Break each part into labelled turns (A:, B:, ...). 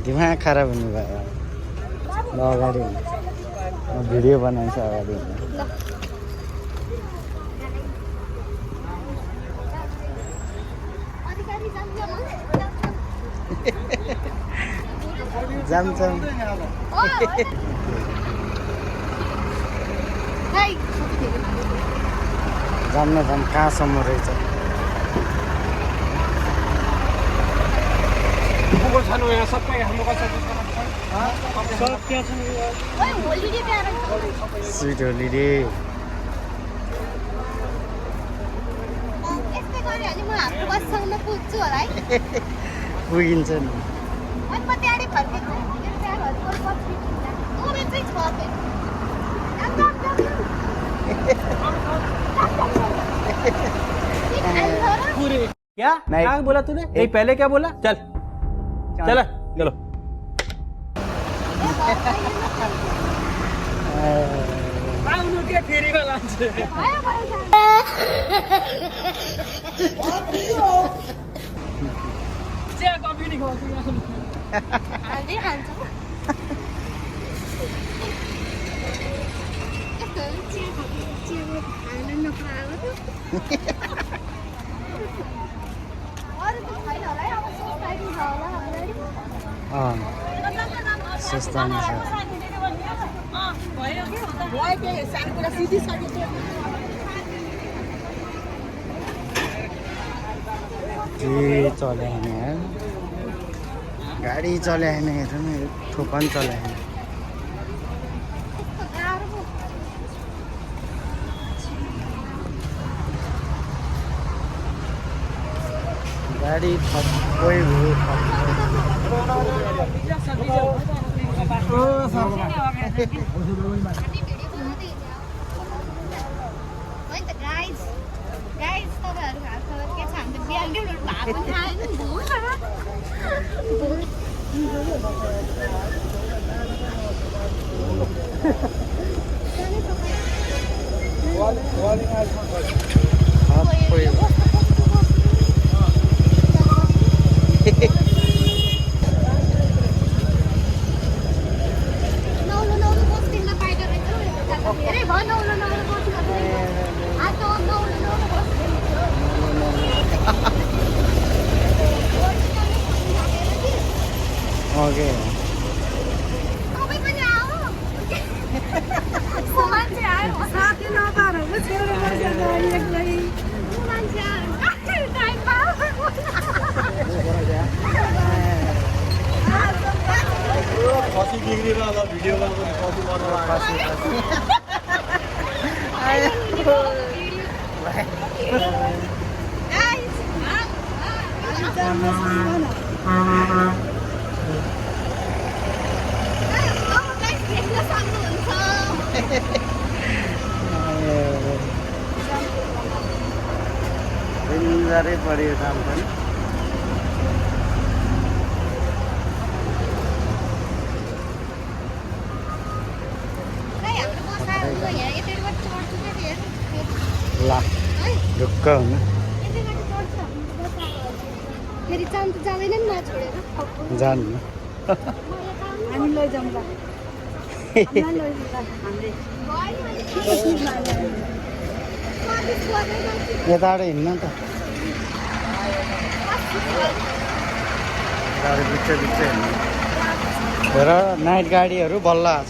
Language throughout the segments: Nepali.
A: दिमाग खराब हुनु भयो ल अगाडि भिडियो बनाउँछ अगाडि जान्छौँ जान्न जाम कहाँसम्म रहेछ स्विट होलिडे पुगिन्छ नि
B: क्या क्या बोला तूने नहीं पहले क्या बोला चल चल चलो
A: सस्तामा छ के चले हैन यार गाडी चले हैन हेर्नु न थोपन चले हैन गाडी थप्पै भयो ओके डेन्जरै पऱ्यो काम पनि ला ढुक्क हुनु
C: फेरि चान्त जाँदैन नि नछोडेर
A: जान्नु
C: हामी लैजाउँला
A: यताबाट हिँड्नु त बिच बिच हिँड्नु हेर नाइट गाडीहरू बल्ल आछ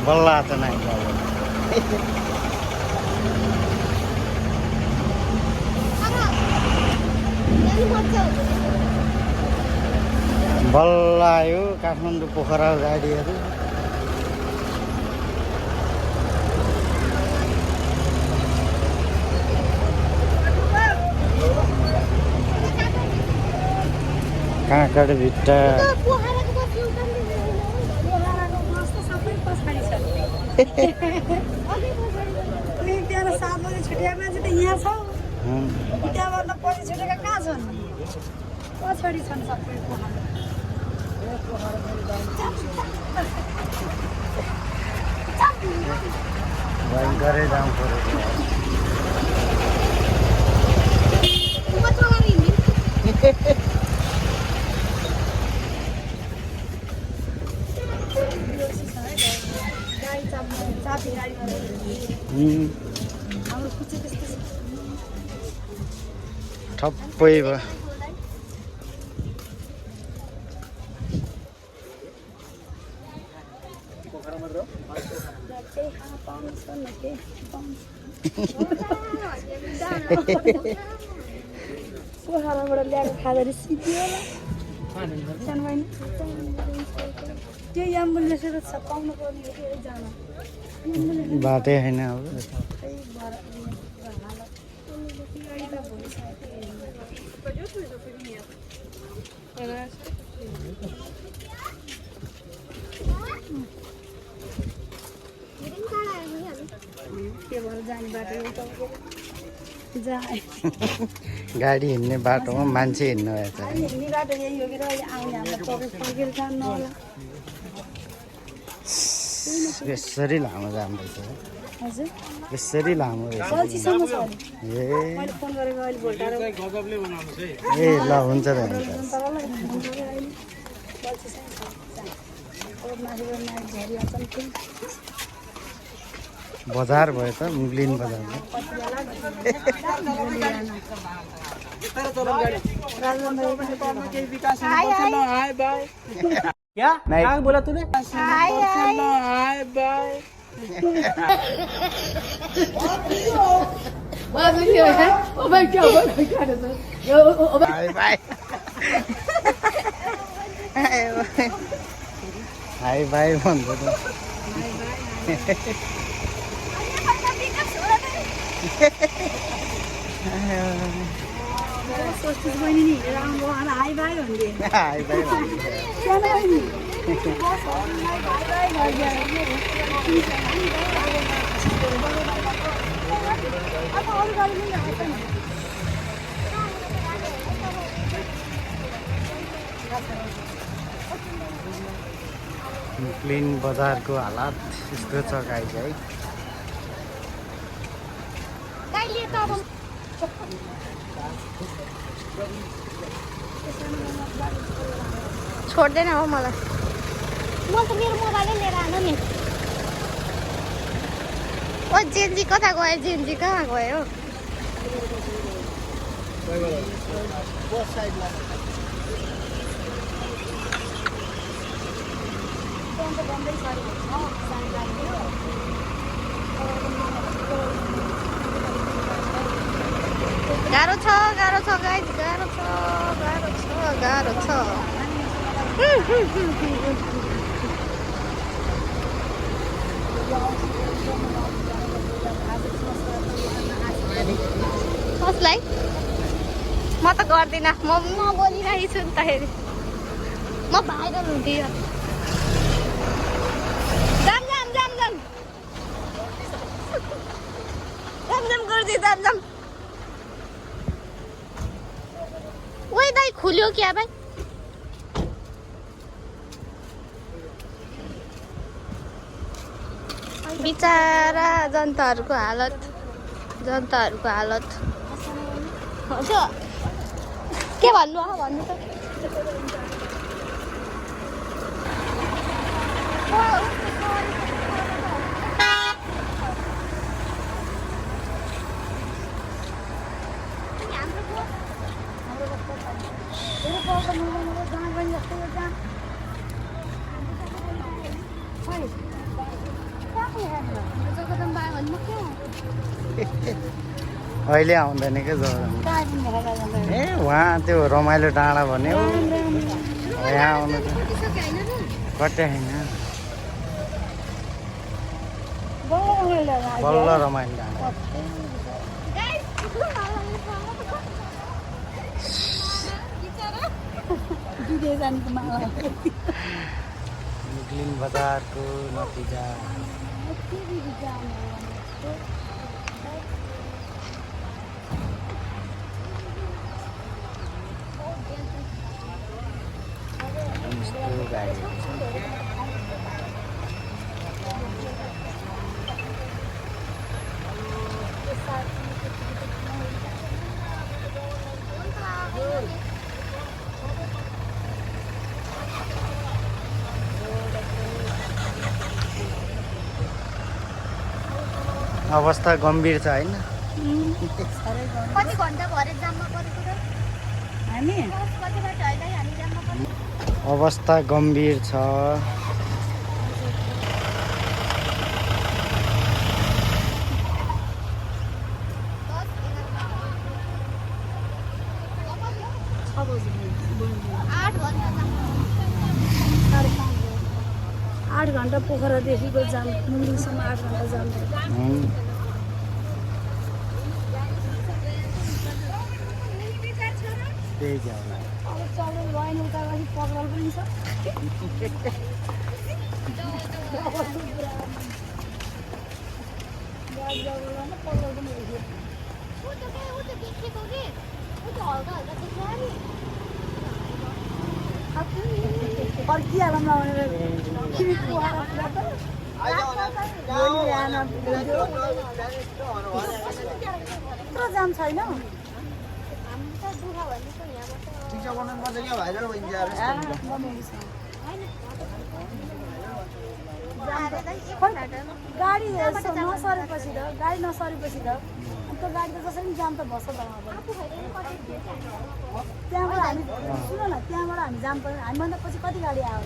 A: बल्ल आछ नाइट गाडी बल्ल आयो काठमाडौँ पोखरा गाडीहरू काँकड भिट्टा
C: त्यहाँ 7 बजे छुटेका मान्छे त यहाँ छ त्यहाँबाट पछि छुटेका कहाँ छन् पछाडि छन् सबै
A: भयङ्करै जाम परेको ठप्पै भयो
C: पोखराबाट ल्याएको खाँदा सिद्धियो होला त्यो एम्बुलेन्सहरू छ पाउनु पर्ने जान
A: बाटै होइन अब
C: के भएर जाने बाटो
A: गाडी हिँड्ने बाटोमा मान्छे हिँड्नु भएछ
C: हिँड्ने बाटो यही हो कि अहिले आउने हाम्रो तपाईँ फर्केर जानु होला
A: यसरी लामो जाम रहेछ
C: हजुर
A: यसरी लामो रहेछ
C: गल्छीसम्म छ अरे
A: ए
C: मैले फोन गरेको अहिले भोल्टाएर
A: ए ल हुन्छ त हुन्छ बजार भयो त मुगलिन बजारमा
B: क्या
A: नहीं।
B: क्या बोला तूने?
A: हाय बाय हाय बाय भन्दै त
C: हाई भाइ भन्दै
A: हाय बाय मुगलिन बजारको हालत यस्तो छ गाइस है
D: छोड्दैन हो मलाई म त मेरो मोबाइलै लिएर आएन नि ओ जेन्जी कता गयो जेन्जी कहाँ गयो गाह्रो छ गाइस गाह्रो छ कसलाई म त गर्दिनँ म बोलिरहेको छु नि त हेरि म भाइरल हुन्थ्यो जाम गर्दै जाम ओइ दाइ खुल्यो क्या भाइ बिचारा जनताहरूको हालत हुन्छ के भन्नु भन्नु त
A: अहिले आउँदैन क्या जग्गा ए वहाँ त्यो रमाइलो डाँडा भन्यो यहाँ आउनु त कतै होइन बल्ल रमाइलो डाँडा मुगलिन बजारको नतिजा गाडी अवस्था गम्भीर छ होइन
D: कति घन्टा भरे जाममा परेको त
C: हामी
D: कतिबाट अहिले हामी जाममा परेको
A: अवस्था गम्भीर छ
C: साढे 8 घन्टा पोखरादेखिको जाम मुलुङसम्म 8 घन्टा जाम
A: त्यही क्या होला
C: अब चल्दै भएन उता अगाडि पक्राउ पनि छ पक्राउ पनि रहेछ फर्किहालौँ न भनेर किन कुहाएर यत्रो जाम छैन गाडी नसरेपछि त गाडी नसरेपछि त त्यो गाडी त जसरी जाम त भन्छ त त्यहाँबाट हामी सुन न त्यहाँबाट हामी जाम पर्यो हामीभन्दा पछि कति गाडी आयो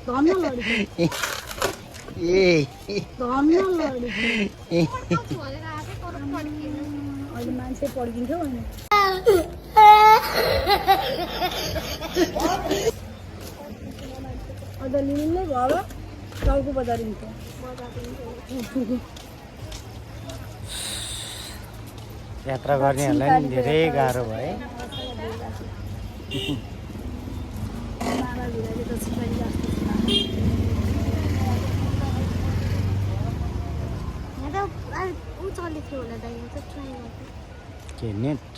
C: धन्न अहिले मान्छे पड्किन्थ्यो भने अन्त लिनु भयो टाउको बजारिन्थ्यो
A: यात्रा गर्नेहरूलाई नि धेरै गाह्रो भयो
D: ऊ चलेको थियो होला दाइ
A: के नेट